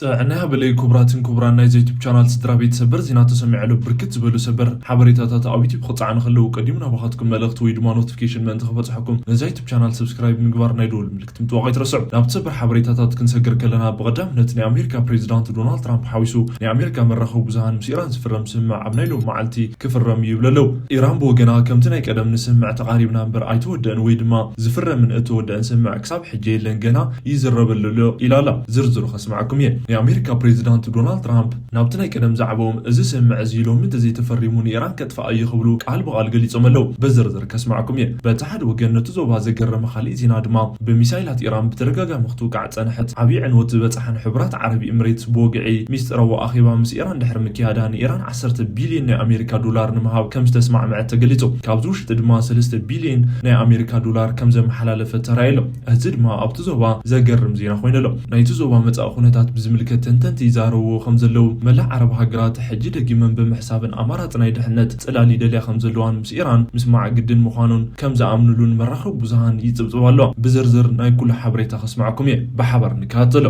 ጥዕና ያበለይ ክቡራትን ክቡራን ናይዚ ዩቱብ ቻናል ስድራ ቤት። ሰበር ዜና ተሰሚዑ ኣሎ። ብርክት ዝበሉ ሰበር ሓበሬታታት ኣብ ዩቱብ ክፀዓኑ ከለዉ ቀዲሙ ናባኻትኩም መልእኽቲ ወይ ድማ ኖቲፊኬሽን ምእንቲ ክበፅሐኩም ነዚ ዩቱብ ቻናል ሰብስክራይብ ምግባር ናይ ደወል ምልክት ምጥዋቕ ኣይትረስዑ። ናብቲ ሰበር ሓበሬታታት ክንሰግር ከለና ብቐዳምነት ናይ ኣሜሪካ ፕሬዚዳንት ዶናልድ ትራምፕ ሓዊሱ ናይ ኣሜሪካ መራኸቢ ብዙሃን ምስ ኢራን ዝፍረም ስምምዕ ኣብ ናይ ሎሚ መዓልቲ ክፍረም እዩ ይብሉ ኣለዉ። ኢራን ብወገና ከምቲ ናይ ቀደም ንስምምዕ ተቓሪብና እምበር ኣይተወደእን ወይ ድማ ዝፍረምን እተወደአን ስምምዕ ክሳብ ሕጂ የለን፣ ገና ይዝረበሉ ኣሎ ኢላ ኣላ። ዝርዝሩ ከስምዓኩም እየ። ናይ ኣሜሪካ ፕሬዚዳንት ዶናልድ ትራምፕ ናብቲ ናይ ቀደም ዛዕባኦም እዚ ስምምዕ እዚ ሎሚ እንተዘይተፈሪሙ ንኢራን ከጥፍኣ እዩ ክብሉ ቃል ብቃል ገሊጾም ኣለዉ። ብዝርዝር ከስምዓኩም እየ። በቲ ሓደ ወገን ነቲ ዞባ ዘገረመ ካሊእ ዜና ድማ ብሚሳይላት ኢራን ብተደጋጋሚ ክትውቃዕ ጸንሐት ዓብዪ ዕንወት ዝበጽሓን ሕቡራት ዓረብ ኤምሬትስ ብወግዒ ሚስጥራዊ ኣኼባ ምስ ኢራን ድሕሪ ምክያዳ ንኢራን ዓሰርተ ቢልዮን ናይ ኣሜሪካ ዶላር ንምሃብ ከም ዝተስማዕመዐት ተገሊጹ። ካብዚ ውሽጢ ድማ ሰለስተ ቢልዮን ናይ ኣሜሪካ ዶላር ከም ዘመሓላለፈት ተራእዩ ኣሎ። እዚ ድማ ኣብቲ ዞባ ዘገርም ዜና ኮይኑ ኣሎ። ናይቲ ዞባ መጻኢ ኩነታት ብዝምልከት ተንተንቲ ይዛረቡ ከም ዘለዉ፣ መላእ ዓረብ ሃገራት ሕጂ ደጊመን ብምሕሳብን ኣማራጺ ናይ ድሕነት ጽላል ይደልያ ከም ዘለዋን ምስ ኢራን ምስማዕ ግድን ምዃኑን ከም ዝኣምኑሉን መራኸቢ ብዙሃን ይጽብጽባ ኣለዋ። ብዝርዝር ናይ ኩሉ ሓበሬታ ከስምዓኩም እየ። ብሓባር ንከታተሎ።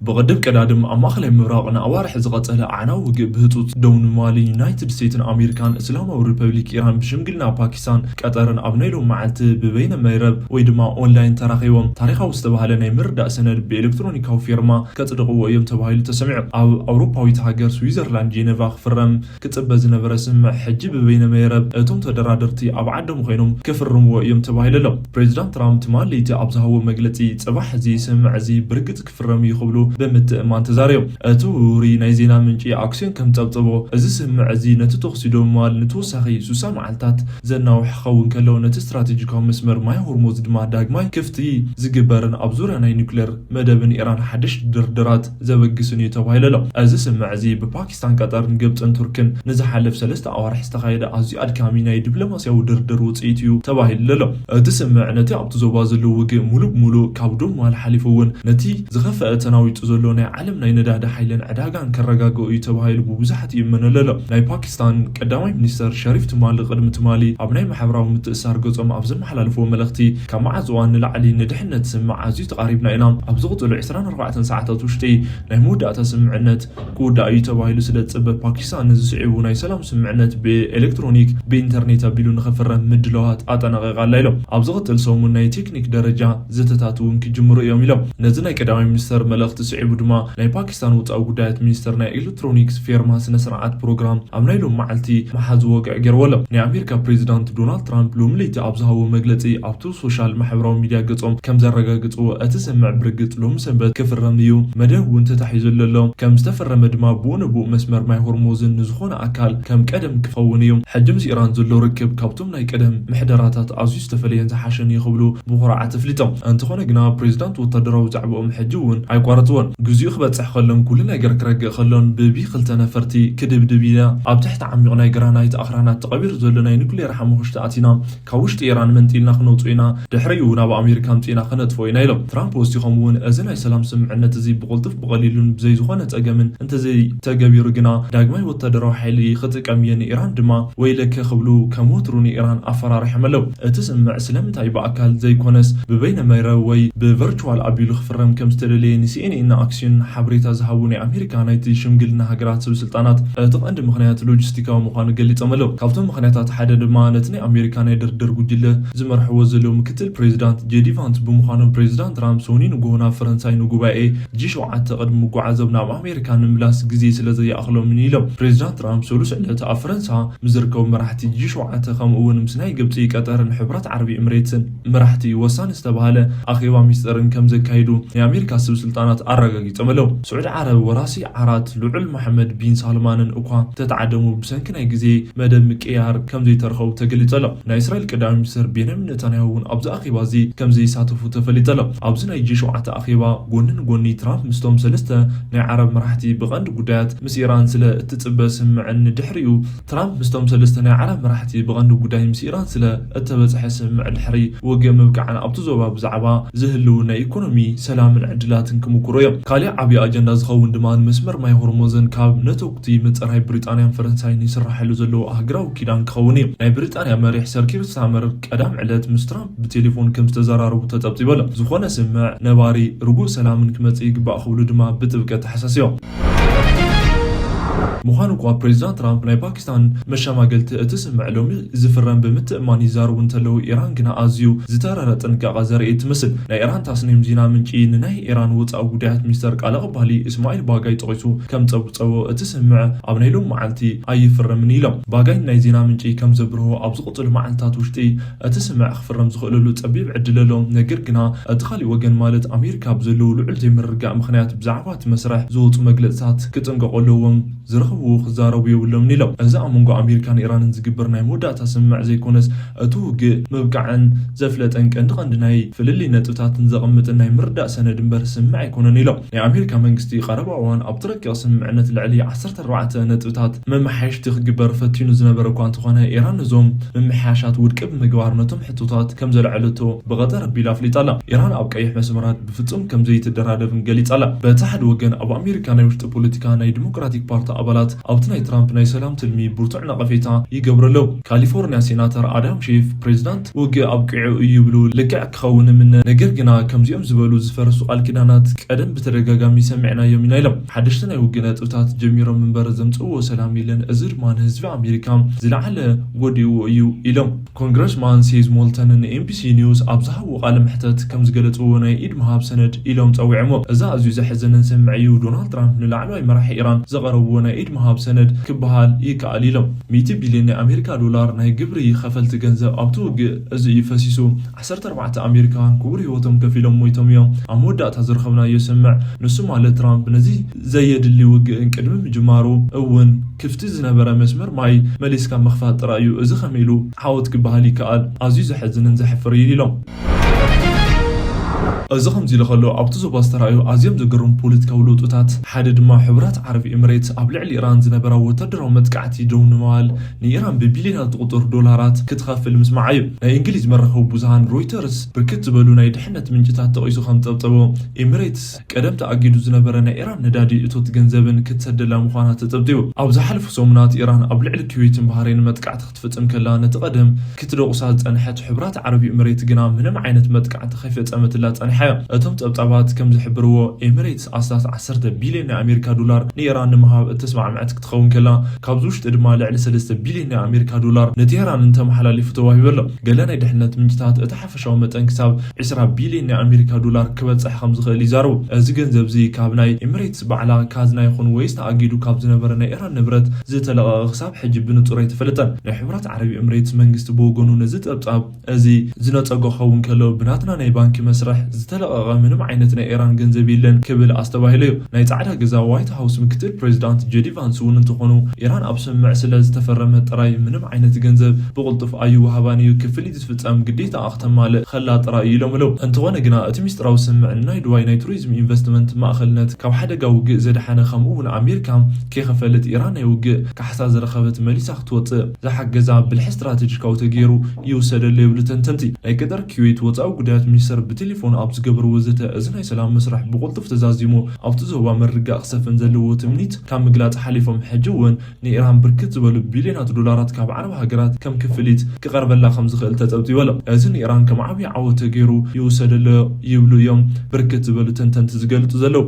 ብቕድም ቀዳድም ኣብ ማእኸላይ ምብራቕ ንኣዋርሕ ዝቐጸለ ኣዕናዊ ውግእ ብህጹጽ ደው ንምባል ዩናይትድ ስቴትስን ኣሜሪካን እስላማዊ ሪፐብሊክ ኢራን ብሽምግልና ፓኪስታን ቀጠርን ኣብ ናይ ሎም መዓልቲ ብበይነ መረብ ወይ ድማ ኦንላይን ተራኺቦም። ታሪኻዊ ዝተባህለ ናይ ምርዳእ ሰነድ ብኤሌክትሮኒካዊ ፌርማ ከጽድቕዎ እዮም ተባሂሉ ተሰሚዑ። ኣብ ኣውሮፓዊት ሃገር ስዊዘርላንድ ጄኔቫ ክፍረም ክጽበ ዝነበረ ስምምዕ ሕጂ ብበይነ መረብ እቶም ተደራደርቲ ኣብ ዓዶም ኮይኖም ክፍርምዎ እዮም ተባሂሉ ኣሎ። ፕሬዚዳንት ትራምፕ ትማሊ ለይቲ ኣብ ዝሃቦ መግለጺ፣ ጽባሕ እዚ ስምምዕ እዚ ብርግጽ ክፍረም እዩ ክብሉ ብምትእምማን ተዛሪቦም። እቲ ውሩይ ናይ ዜና ምንጪ ኣክሲዮን ከም ጸብጸቦ፣ እዚ ስምምዕ እዚ ነቲ ተኹሲ ደው ምባል ንተወሳኺ ሱሳ መዓልታት ዘናውሕ ክኸውን ከሎ፣ ነቲ ስትራቴጂካዊ መስመር ማይ ሆርሙዝ ድማ ዳግማይ ክፍቲ ዝግበርን ኣብ ዙርያ ናይ ኒውክሌር መደብን ኢራን ሓድሽ ድርድራት ዘበግስን እዩ ተባሂሉ ኣሎ። እዚ ስምምዕ እዚ ብፓኪስታን፣ ቀጠርን ግብጽን ቱርክን ንዝሓለፍ ሰለስተ ኣዋርሕ ዝተኻየደ ኣዝዩ ኣድካሚ ናይ ዲፕሎማስያዊ ድርድር ውጽኢት እዩ ተባሂሉ ኣሎ። እቲ ስምምዕ ነቲ ኣብቲ ዞባ ዘሎ ውግእ ሙሉእ ብሙሉእ ካብ ደው ምባል ሓሊፉ እውን ነቲ ዝኸፍአ ተናዊጹ ዘሎ ናይ ዓለም ናይ ነዳዲ ሓይልን ዕዳጋን ከረጋግኦ እዩ ተባሂሉ ብብዙሓት ይእመነሉ ኣሎ። ናይ ፓኪስታን ቀዳማይ ሚኒስተር ሸሪፍ ትማሊ ቅድሚ ትማሊ ኣብ ናይ ማሕበራዊ ምትእስሳር ገጾም ኣብ ዘመሓላለፍዎ መልእኽቲ፣ ካብ መዓዝ እዋን ንላዕሊ ንድሕነት ስምምዕ ኣዝዩ ተቓሪብና ኢና። ኣብ ዝቕጽሉ ዕስራን ኣርባዕተን ሰዓታት ውሽጢ ናይ መወዳእታ ስምምዕነት ክውዳእ እዩ ተባሂሉ ስለ ዝጽበ፣ ፓኪስታን ነዚ ስዒቡ ናይ ሰላም ስምምዕነት ብኤሌክትሮኒክ ብኢንተርኔት ኣቢሉ ንኽፍረም ምድላዋት ኣጠናቒቓ ኣላ ኢሎም። ኣብ ዝቕጽል ሰሙን ናይ ቴክኒክ ደረጃ ዘተታት እውን ክጅምሩ እዮም ኢሎም። ነዚ ናይ ቀዳማይ ሚኒስተር መልእኽቲ ስዒቡ ድማ ናይ ፓኪስታን ወጻኢ ጉዳያት ሚኒስተር ናይ ኤሌክትሮኒክስ ፌርማ ስነ ስርዓት ፕሮግራም ኣብ ናይ ሎም መዓልቲ መሓዝ ወግዒ ገይርዎ ኣሎ። ናይ ኣሜሪካ ፕሬዚዳንት ዶናልድ ትራምፕ ሎሚ ለይቲ ኣብ ዝሃቦ መግለጺ ኣብቲ ሶሻል ማሕበራዊ ሚድያ ገጾም ከም ዘረጋግጽዎ እቲ ስምምዕ ብርግጽ ሎሚ ሰንበት ክፍረም እዩ። መደብ እውን ተታሒዙሉ ኣሎ። ከም ዝተፈረመ ድማ ብኡ ንብኡ መስመር ማይ ሆርሙዝን ንዝኾነ ኣካል ከም ቀደም ክኸውን እዩ። ሕጂ ምስ ኢራን ዘሎ ርክብ ካብቶም ናይ ቀደም ምሕደራታት ኣዝዩ ዝተፈለየን ዝሓሸን እዩ ክብሉ ብኹርዓት ኣፍሊጦም። እንተኾነ ግና ፕሬዚዳንት ወታደራዊ ዛዕባኦም ሕጂ እውን ኣይቋረጽዎን። ግዜኡ ክበጽሕ ከሎን ኩሉ ነገር ክረግእ ከሎን ብቢ ክልተ ነፈርቲ ክድብድብ ኢና። ኣብ ትሕቲ ዓሚቕ ናይ ግራናይት ኣኽራናት ተቐቢሩ ዘሎ ናይ ኒኩሌር ሓሙኽሽቲ ኣቲና ካብ ውሽጢ ኢራን መንጢልና ክነውጽኦ ኢና። ድሕሪኡ ናብ ኣሜሪካ ኣምጺእና ክነጥፍኦ ኢና ኢሎም። ትራምፕ ወሲኾም እውን እዚ ናይ ሰላም ስምምዕነት እዚ ብቕልጡፍ ብቐሊሉን ብዘይ ዝኾነ ጸገምን እንተዘይተገቢሩ ግና ዳግማይ ወታደራዊ ሓይሊ ክጥቀም እየ፣ ንኢራን ድማ ወይለከ ክብሉ ከም ወትሩ ንኢራን ኣፈራሪሖም ኣለዉ። እቲ ስምምዕ ስለምንታይ ብኣካል ዘይኮነስ ብበይነ መረብ ወይ ብቨርቹዋል ኣቢሉ ክፍረም ከም ዝተደለየ ንሲኤንኤን ኣክሲዮን ሓበሬታ ዝሃቡ ናይ ኣሜሪካ ናይቲ ሽምግልና ሃገራት ሰብ ስልጣናት፣ እቲ ቀንዲ ምኽንያት ሎጂስቲካዊ ምዃኑ ገሊጾም ኣለዉ። ካብቶም ምኽንያታት ሓደ ድማ ነቲ ናይ ኣሜሪካ ናይ ድርድር ጉጅለ ዝመርሕዎ ዘለዉ ምክትል ፕሬዚዳንት ጄዲ ቫንስ ብምዃኖም፣ ፕሬዚዳንት ትራምፕ ሶኒ ንግሆ ናብ ፈረንሳይ ንጉባኤ ጂ ሸውዓተ ቅድሚ ምጉዓዞም ናብ ኣሜሪካ ንምምላስ ግዜ ስለ ዘይኣኽሎም እዩ ኢሎም። ፕሬዚዳንት ትራምፕ ሰሉስ ዕለት ኣብ ፈረንሳ ምስ ዝርከቡ መራሕቲ ጂ ሸውዓተ ከምኡ እውን ምስ ናይ ግብፂ፣ ቀጠርን ሕቡራት ዓረብ ኤምሬትስን መራሕቲ ወሳኒ ዝተባህለ ኣኼባ ሚስጥርን ከም ዘካይዱ ናይ ኣሜሪካ ሰብ ስልጣናት ኣረጋጊጾም ኣለዉ። ስዑዲ ዓረብ ወራሲ ዓራት ልዑል መሐመድ ቢን ሳልማንን እኳ ተተዓደሙ ብሰንኪ ናይ ግዜ መደብ ምቅያር ከም ዘይተረኸቡ ተገሊጹ ኣሎ። ናይ እስራኤል ቀዳማይ ሚኒስትር ቤንያሚን ኔታንያሁ እውን ኣብዚ ኣኼባ እዚ ከም ዘይሳተፉ ተፈሊጡ ኣሎ። ኣብዚ ናይ ጂ ሸውዓተ ኣኼባ ጎኒ ንጎኒ ትራምፕ ምስቶም ሰለስተ ናይ ዓረብ መራሕቲ ብቐንዲ ጉዳያት ምስ ኢራን ስለ እትጽበ ስምምዕን ንድሕሪኡ ትራምፕ ምስቶም ሰለስተ ናይ ዓረብ መራሕቲ ብቐንዲ ጉዳይ ምስ ኢራን ስለ እተበጽሐ ስምምዕ ድሕሪ ውግእ ምብቃዕን ኣብቲ ዞባ ብዛዕባ ዝህልው ናይ ኢኮኖሚ ሰላምን ዕድላትን ክም ክምኩሩ እዮም። ካሊእ ዓብዪ ኣጀንዳ ዝኸውን ድማ ንመስመር ማይ ሆርሞዝን ካብ ነተኩቲ ምፅራይ ብሪጣንያን ፈረንሳይን ይስራሓሉ ዘለዉ ኣህግራዊ ኪዳን ክኸውን እዩ። ናይ ብሪጣንያ መሪሕ ሰር ኪር ስታመር ቀዳም ዕለት ምስ ትራምፕ ብቴሌፎን ከም ዝተዘራረቡ ተጠብጢቡ ኣሎ። ዝኾነ ስምዕ ነባሪ ርጉእ ሰላምን ክመጽእ ይግባእ ክብሉ ድማ ብጥብቀት ተሓሳስዮም። ምዃኑ እኳ ፕሬዚዳንት ትራምፕ ናይ ፓኪስታን መሸማገልቲ እቲ ስምዕ ሎሚ ዝፍረም ብምትእምማን ይዛረቡ እንተለዉ፣ ኢራን ግና ኣዝዩ ዝተረረ ጥንቃቐ ዘርኢ ትመስል። ናይ ኢራን ታስኒም ዜና ምንጪ ንናይ ኢራን ወጻኢ ጉዳያት ሚኒስተር ቃል ኣቐባሊ እስማኤል ባጋይ ጠቒሱ ከም ጸብጸቦ እቲ ስምዕ ኣብ ናይ ሎም መዓልቲ ኣይፍረምን ኢሎም። ባጋይ ናይ ዜና ምንጪ ከም ዘብርሆ ኣብ ዝቕጽሉ መዓልታት ውሽጢ እቲ ስምዕ ክፍረም ዝኽእለሉ ጸቢብ ዕድል ኣሎ። ነገር ግና እቲ ካሊእ ወገን ማለት ኣሜሪካ ብዘለዉ ልዑል ዘይምርግጋእ ምኽንያት ብዛዕባ እቲ መስርሕ ዝወጹ መግለጽታት ክጥንቀቑ ኣለዎም። ዝረኽብዎ ክዛረቡ የብሎምን ኢሎም። እዚ ኣብ መንጎ ኣሜሪካን ኢራንን ዝግበር ናይ መወዳእታ ስምምዕ ዘይኮነስ፣ እቲ ውግእ ምብቃዕን ዘፍለጠን ቀንዲ ቀንዲ ናይ ፍልልይ ነጥብታትን ዘቐምጥን ናይ ምርዳእ ሰነድ እምበር ስምምዕ ኣይኮነን ኢሎም። ናይ ኣሜሪካ መንግስቲ ቀረባ እዋን ኣብቲ ረቂቕ ስምምዕነት ልዕሊ ዓሰርተ ኣርባዕተ ነጥብታት መመሓየሽቲ ክግበር ፈቲኑ ዝነበረ እኳ እንተኾነ፣ ኢራን ነዞም ምምሕያሻት ውድቂ ብምግባር ነቶም ሕቶታት ከም ዘልዐለቶ ብቐጠር ኣቢላ ኣፍሊጣ ኣላ። ኢራን ኣብ ቀይሕ መስመራት ብፍጹም ከም ዘይትደራደርን ገሊጻ ኣላ። በቲ ሓደ ወገን ኣብ ኣሜሪካ ናይ ውሽጢ ፖለቲካ ናይ ዲሞክራቲክ ፓርቲ ኣባላት ኣብቲ ናይ ትራምፕ ናይ ሰላም ትልሚ ብርቱዕ ነቐፌታ ይገብሩ ኣለዉ። ካሊፎርኒያ ሴናተር ኣዳም ሼፍ ፕሬዚዳንት ውግእ ኣብቂዑ እዩ ይብሉ። ልክዕ ክኸውን እምነ፣ ነገር ግና ከምዚኦም ዝበሉ ዝፈረሱ ቃል ኪዳናት ቀደም ብተደጋጋሚ ሰሚዕናዮም ኢና ኢሎም። ሓደሽቲ ናይ ውግእ ነጥብታት ጀሚሮም እምበር ዘምጽእዎ ሰላም የለን። እዚ ድማ ንህዝቢ ኣሜሪካ ዝለዓለ ጎዲእዎ እዩ ኢሎም። ኮንግረስማን ሴዝ ሞልተን ንኤምቢሲ ኒውስ ኣብ ዝሃብዎ ቃለ መሕተት ከም ዝገለጽዎ ናይ ኢድ ምሃብ ሰነድ ኢሎም ጸዊዖሞ። እዚ ኣዝዩ ዘሕዝንን ስምዕ እዩ። ዶናልድ ትራምፕ ንላዕለዋይ መራሒ ኢራን ዘቐረብዎ ናይ ኢድ ምሃብ ሰነድ ክበሃል ይከኣል ኢሎም። ሚእቲ ቢልዮን ናይ ኣሜሪካ ዶላር ናይ ግብሪ ከፈልቲ ገንዘብ ኣብቲ ውግእ እዚ እዩ ፈሲሱ። ዓሰርተ ኣርባዕተ ኣሜሪካውያን ክቡር ህይወቶም ከፊሎም ሞይቶም እዮም። ኣብ መወዳእታ ዝረኸብናዮ ስምዕ፣ ንሱ ማለት ትራምፕ፣ ነዚ ዘየድሊ ውግእን ቅድሚ ምጅማሩ እውን ክፍቲ ዝነበረ መስመር ማይ መሊስካ ምኽፋት ጥራይ እዩ። እዚ ከመይ ኢሉ ዓወት ክበሃል ይከኣል? ኣዝዩ ዘሕዝንን ዘሕፍር እዩ ኢሎም። እዚ ከምዚ ኢሉ ከሎ፣ ኣብቲ ዞባ ዝተራእዩ ኣዝዮም ዘገርሙ ፖለቲካዊ ለውጥታት ሓደ ድማ፣ ሕቡራት ዓረብ ኤምሬትስ ኣብ ልዕሊ ኢራን ዝነበራ ወታደራዊ መጥቃዕቲ ደው ንምባል ንኢራን ብቢልዮናት ዝቑጸሩ ዶላራት ክትኸፍል ምስማዓ እዩ። ናይ እንግሊዝ መራኸቢ ብዙሃን ሮይተርስ ብርክት ዝበሉ ናይ ድሕነት ምንጭታት ጠቒሱ ከም ጸብጸቦ፣ ኤምሬትስ ቀደም ተኣጊዱ ዝነበረ ናይ ኢራን ነዳዲ እቶት ገንዘብን ክትሰደላ ምዃና ተጸብጺቡ። ኣብ ዝሓለፉ ሰሙናት ኢራን ኣብ ልዕሊ ኩዌትን ባህሬንን መጥቃዕቲ ክትፍጽም ከላ፣ ነቲ ቀደም ክትደቑሳ ዝጸንሐት ሕቡራት ዓረብ ኤምሬት ግና ምንም ዓይነት መጥቃዕቲ ከይፈጸመትላ ጸኒሓ እያ። እቶም ጸብጻባት ከም ዝሕብርዎ፣ ኤምሬትስ ኣስታት ዓሰርተ ቢልዮን ናይ ኣሜሪካ ዶላር ንኢራን ንምሃብ እተስማዕመዐት ክትኸውን ከላ፣ ካብዚ ውሽጢ ድማ ልዕሊ ሰለስተ ቢልዮን ናይ ኣሜሪካ ዶላር ንቴህራን እንተመሓላሊፉ ተዋሂቡ ኣሎ። ገለ ናይ ድሕነት ምንጭታት እቲ ሓፈሻዊ መጠን ክሳብ ዕስራ ቢልዮን ናይ ኣሜሪካ ዶላር ክበጽሕ ከም ዝኽእል ይዛረቡ። እዚ ገንዘብ እዚ ካብ ናይ ኤምሬትስ ባዕላ ካዝና ይኹን ወይስ ተኣጊዱ ካብ ዝነበረ ናይ ኢራን ንብረት ዝተለቐቐ ክሳብ ሕጂ ብንጹር ኣይተፈለጠን። ናይ ሕቡራት ዓረብ ኤምሬትስ መንግስቲ ብወገኑ ነዚ ጸብጻብ እዚ ዝነጸጎ ክኸውን ከሎ፣ ብናትና ናይ ባንኪ መስርሕ ዝተለቐቐ ምንም ዓይነት ናይ ኢራን ገንዘብ የለን ክብል ኣስተባሂሉ እዩ። ናይ ጻዕዳ ገዛ ዋይት ሃውስ ምክትል ፕሬዚዳንት ጄዲ ቫንስ እውን እንተኾኑ፣ ኢራን ኣብ ስምምዕ ስለ ዝተፈረመት ጥራይ ምንም ዓይነት ገንዘብ ብቕልጡፍ ኣይወሃባን እዩ፣ ክፍሊት ዝፍጸም ግዴታኣ ክተማልእ ከላ ጥራይ እዩ ኢሎም ኣለዉ። እንተኾነ ግና፣ እቲ ሚስጥራዊ ስምምዕ ንናይ ዱባይ ናይ ቱሪዝም ኢንቨስትመንት ማእኸልነት ካብ ሓደጋ ውግእ ዘድሓነ፣ ከምኡ እውን ኣሜሪካ ከይኸፈለት ኢራን ናይ ውግእ ካሕሳ ዝረኸበት መሊሳ ክትወፅእ ዝሓገዛ ብልሒ ስትራቴጂካዊ ተገይሩ ይውሰደሉ ይብሉ ተንተንቲ። ናይ ቀጠር ኩዌት ወፃኢ ጉዳያት ሚኒስተር ብቴሌፎን ኣብ ዝገበርዎ ዘተ፣ እዚ ናይ ሰላም መስርሕ ብቕልጡፍ ተዛዚሙ ኣብቲ ዞባ ምርግጋእ ክሰፍን ዘለዎ ትምኒት ካብ ምግላፅ ሓሊፎም፣ ሕጂ እውን ንኢራን ብርክት ዝበሉ ቢልዮናት ዶላራት ካብ ዓረብ ሃገራት ከም ክፍሊት ክቐርበላ ከም ዝኽእል ተጸብጺቡ ኣሎ። እዚ ንኢራን ከም ዓብዪ ዓወት ተገይሩ ይውሰደሉ ይብሉ እዮም ብርክት ዝበሉ ተንተንቲ ዝገልጹ ዘለዉ።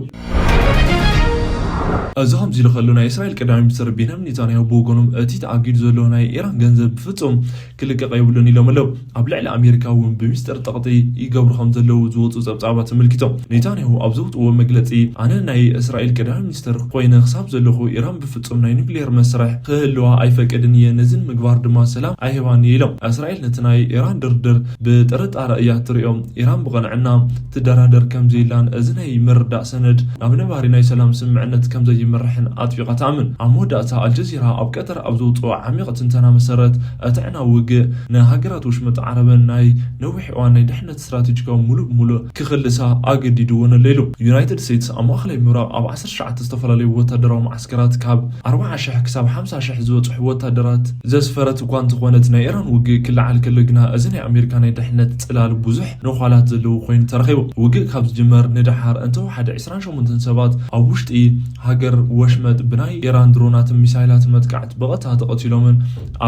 እዚ ከምዚ ኢሉ ከሎ፣ ናይ እስራኤል ቀዳማይ ሚኒስትር ቤንያሚን ኔታንያሁ ብወገኖም፣ እቲ ተኣጊዱ ዘሎ ናይ ኢራን ገንዘብ ብፍጹም ክልቀቕ የብሉን ኢሎም ኣለዉ። ኣብ ልዕሊ ኣሜሪካ እውን ብሚስጥር ጸቕጢ ይገብሩ ከም ዘለዉ ዝወጹ ጸብጻባት ኣመልኪቶም። ኔታንያሁ ኣብ ዘውጽእዎ መግለጺ፣ ኣነ ናይ እስራኤል ቀዳማይ ሚኒስትር ኮይነ ክሳብ ዘለኹ፣ ኢራን ብፍጹም ናይ ኒውክሌር መስርሕ ክህልዋ ኣይፈቅድን እየ፣ ነዚ ንምግባር ድማ ሰላም ኣይህባን እየ ኢሎም። እስራኤል ነቲ ናይ ኢራን ድርድር ብጥርጣረ እያ ትርእዮ። ኢራን ብቐንዕና ትደራደር ከም ዘየላን፣ እዚ ናይ ምርዳእ ሰነድ ናብ ነባሪ ናይ ሰላም ስምምዕነት ከም ዘይ መርሕን ኣጥቢቓ ትኣምን። ኣብ መወዳእታ ኣልጀዚራ ኣብ ቀጠር ኣብ ዘውፅኦ ዓሚቕ ትንተና መሰረት፣ እቲ ዕናዊ ውግእ ንሃገራት ወሽመጥ ዓረብን ናይ ነዊሕ እዋን ናይ ድሕነት ስትራቴጂካዊ ሙሉእ ብሙሉእ ክኽልሳ ኣገዲድዎ ነሎ ኢሉ። ዩናይትድ ስቴትስ ኣብ ማእኸላይ ምብራቕ ኣብ ዓሰርተ ትሽዓተ ዝተፈላለዩ ወታደራዊ መዓስከራት ካብ ኣርብዓ ሽሕ ክሳብ ሓምሳ ሽሕ ዝበፅሑ ወታደራት ዘስፈረት እኳ እንተኾነት፣ ናይ ኢራን ውግእ ክለዓል ከሎ ግና እዚ ናይ ኣሜሪካ ናይ ድሕነት ፅላል ብዙሕ ነዃላት ዘለዎ ኮይኑ ተረኺቡ። ውግእ ካብ ዝጅመር ንደሓር እንተወሓደ ዕስራን ሸሞንተን ሰባት ኣብ ውሽጢ ሃገር ወሽመጥ ብናይ ኢራን ድሮናትን ሚሳይላትን መጥቃዕቲ ብቐጥታ ተቐቲሎምን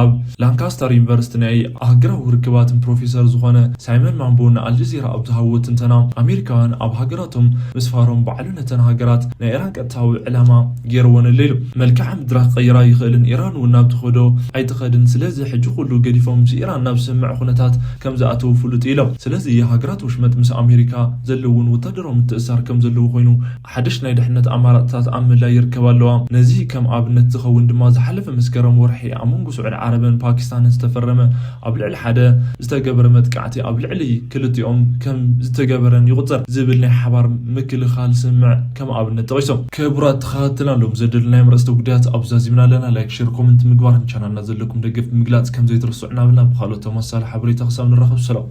ኣብ ላንካስተር ዩኒቨርሲቲ ናይ ሃገራዊ ርክባትን ፕሮፌሰር ዝኾነ ሳይመን ማምቦ ንኣልጀዚራ ኣብ ዝሃብዎ ትንተና፣ ኣሜሪካውያን ኣብ ሃገራቶም ምስፋሮም ባዕሉ ነተን ሃገራት ናይ ኢራን ቀጥታዊ ዕላማ ገይርወን ኣሎ ኢሉ። መልክዓ ምድራ ክቐይራ ይኽእልን ኢራን እውን ናብ ትኸዶ ኣይትኸድን። ስለዚ ሕጂ ኩሉ ገዲፎም ምስ ኢራን ናብ ስምምዕ ኩነታት ከም ዝኣተዉ ፍሉጥ እዩ ኢሎም። ስለዚ ሃገራት ወሽመጥ ምስ ኣሜሪካ ዘለውን ወታደራዊ ምትእስሳር ከም ዘለዉ ኮይኑ፣ ሓደሽ ናይ ድሕነት ኣማራፅታት ኣብ ምድላይ ይርከባ ኣለዋ። ነዚ ከም ኣብነት ዝኸውን ድማ ዝሓለፈ መስከረም ወርሒ ኣብ መንጎ ስዑዲ ዓረብን ፓኪስታንን ዝተፈረመ ኣብ ልዕሊ ሓደ ዝተገበረ መጥቃዕቲ ኣብ ልዕሊ ክልቲኦም ከም ዝተገበረን ይቑፀር ዝብል ናይ ሓባር ምክልኻል ስምምዕ ከም ኣብነት ጠቒሶም። ክቡራት ተኸታተልና ሎም ዘደልናዮም ርእስተ ጉዳያት ኣብዚ ዛዚምና ኣለና። ላይክ፣ ሼር፣ ኮመንት ምግባርን ቻናልና ዘለኩም ደገፍ ምግላፅ ከም ዘይትርስዑ እናበልና ብኻልኦት ተመሳሳሊ ሓበሬታ ክሳብ ንራኸብ ሰላም።